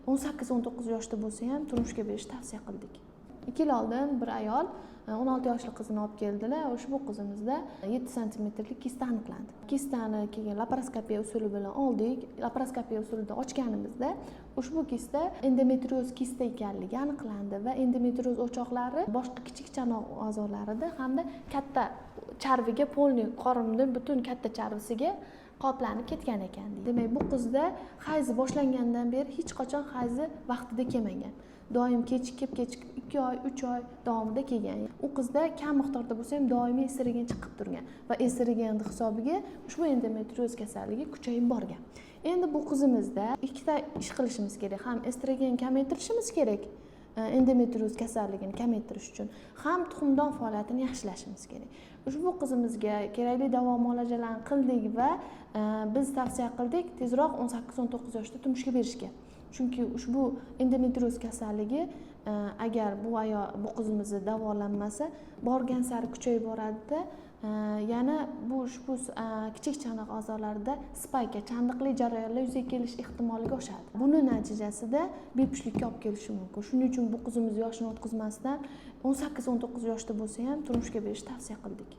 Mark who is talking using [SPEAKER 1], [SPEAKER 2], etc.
[SPEAKER 1] 18-19 yoshda bo'lsa ham turmushga berishni tavsiya qildik. 2 yil oldin bir ayol 16 yoshli qizini olib keldilar. Ushbu qizimizda 7 santimetrlik kista aniqlandi. Kistani keyin laparoskopiya usuli bilan oldik. Laparoskopiya usulida ochganimizda ushbu kista endometrioz kista ekanligi aniqlandi va endometrioz o'choqlari boshqa kichik chanoq a'zolarida hamda katta charviga, полный qorinni butun katta charvisiga qoplanib ketgan ekan. Demak, bu qizda hayzi boshlangandan beri hech qachon hayzi vaqtida kelmagan, doim kechikib kechikib 2 oy, 3 oy davomida kelgan. U qizda kam miqdorda bo'lsa ham doimiy estrogen chiqib turgan va estrogen hisobiga ushbu endometrioz kasalligi kuchayib borgan. Endi bu qizimizda ikkita ish qilishimiz kerak: ham estrogen kamaytirishimiz kerak endometrioz kasalligini kamaytirish uchun, ham tuxumdon faoliyatini yaxshilashimiz kerak. Ushbu qizimizga kerakli davo muolajalarni qildik va biz tavsiya qildik tezroq 18-19 yoshda turmushga berishga, chunki ushbu endometrioz kasalligi agar bu ayol, bu qizimizni davolanmasa, borgan sari kuchayib boradida, yana bu ushbu kichik chanoq a'zolarida спайка, chandiqli jarayonlar yuzaga kelish ehtimolligi oshadi. Buni natijasida bepushtlikka olib kelishi mumkin. Shuning uchun bu qizimiz yoshini o'tkazmasdan 18-19 yoshda bo'lsa ham turmushga berishni tavsiya qildik.